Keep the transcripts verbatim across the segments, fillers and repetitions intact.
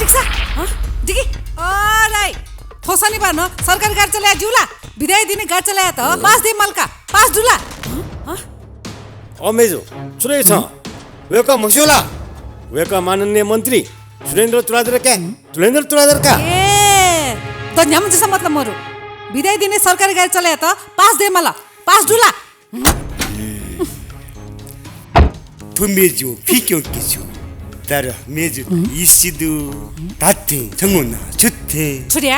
ठिक छ? हँ? दिकी? अ, राई। थ्व शनिबार नं सरकारी गाडी चले याये ज्यू ला? बिदाइ दिने गाडी चले यायेत पास दये माल का। पास दु ला? हँ? हँ? अ मेजु, छु रे छ? वय्‌कः म्हस्यू ला? वय्‌कः माननीय मन्त्री सुरेन्द्र तुलाधर का। तुलेन्द्र तुलाधर का। ए, त न्ह्याम्ह जूसा मतलब मरु। बिदाइ दिने सरकारी गाडी चले यायेत पास दये माल। पास दु ला? थ्व मेजु फिक्यं कि छु? तर मेजु त इसी दु। धात्थें छंगु नं छुत्थें। छु रे?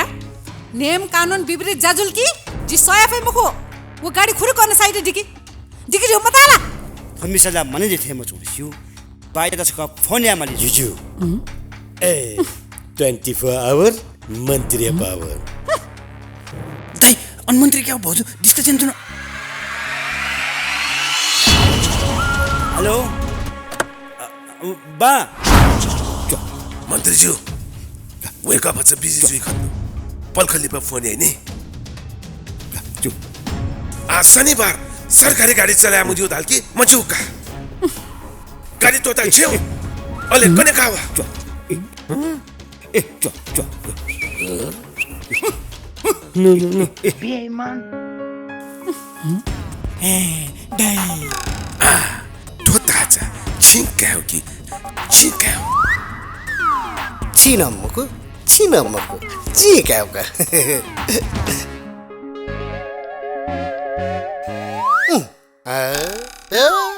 नेम कानुन विपरीत ज्या जुल कि जि सया फइ मखु। व गाडी खुरुक्क अन साइड दिकी। दिकी रे मताला। थ्व मिसाला माने जे थें मच्वं स्यू। बायात छकः फोन याये माली जुजु। ए, twenty four hour मन्त्री power। दाइ, अन मन्त्री क्या भाउजू discussion तुन। हेलो। अ, अ, बा। मन्त्रीज्यू, वय्‌कः भचा बिजी जुइ खन। पलख लिपा फोन याइ नि। आ शनिबार सरकारी गाडी चले याये मज्यू धाल कि मज्यू का। गाडी त्वःता छ्यं। अले कने का वा। ए, च्वा, च्वा। बेइमान। ए, दाइ। आ, त्वःता चा, छिं कायेगु कि, छिं कायेगु। छिं नं मखु, छिं नं मखु, छिं कायेगु का। उम्, आ, ए।